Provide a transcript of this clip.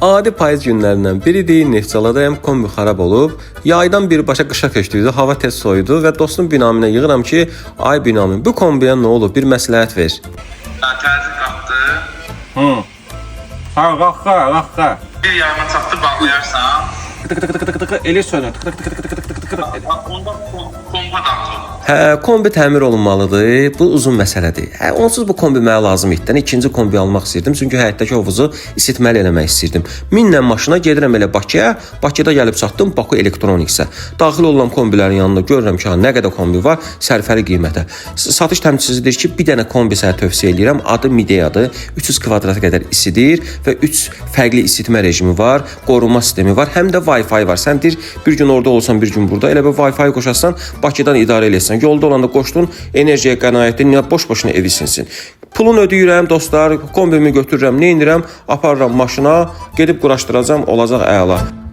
Adi payız günlərindən biridir. Neftçaladayam, kombi xarab olub. Yaydan birbaşa qışa köçdük. Hava tez soyudu və dostum Binaminə yığıram ki, ay Binamin, bu kombiyə nə olub? Bir məsləhət ver. Hə, təzyiq qalxdı. Hı. Ha, qalx, qalx. Bir yarıma çatdı bağlayarsan. Tık tık tık tık tık tık elə sönür. Tık tık tık tık tık tık tık tık. Bax, onda komba daxil olur. Hə, kombi təmir olunmalıdır. Bu uzun məsələdir. Hə, onsuz bu kombi mənə lazım idi. Yəni, ikinci kombi almaq istəyirdim. Çünki həyətdəki hovuzu isitməli eləmək istəyirdim. Minlə maşına gedirəm elə Bakıya. Bakıda gəlib çatdım Baku Electronics-ə. Daxil oluram kombilərin yanında görürəm ki, ha, nə qədər kombi var, sərfəli qiymətə. Satış təmsilçisi deyir ki, bir dənə kombi sənə tövsiyə eləyirəm. Adı Midea-dır. 300 kvadrata qədər isidir və 3 fərqli isitmə rejimi var, qorunma sistemi var, həm də Wi-Fi var. Sən deyir, bir gün orada olsan, bir gün burada. Elə bir Wi-Fi qoşarsan, Bakıdan idarə eləyəsən. Yolda olanda qoşdun, enerjiyə qənaətli, niyə boş-boşuna ev isinsin. Pulunu ödəyirəm dostlar, kombimi götürürəm, nə edirəm? Aparıram maşına, gedib quraşdıracam, olacaq əla.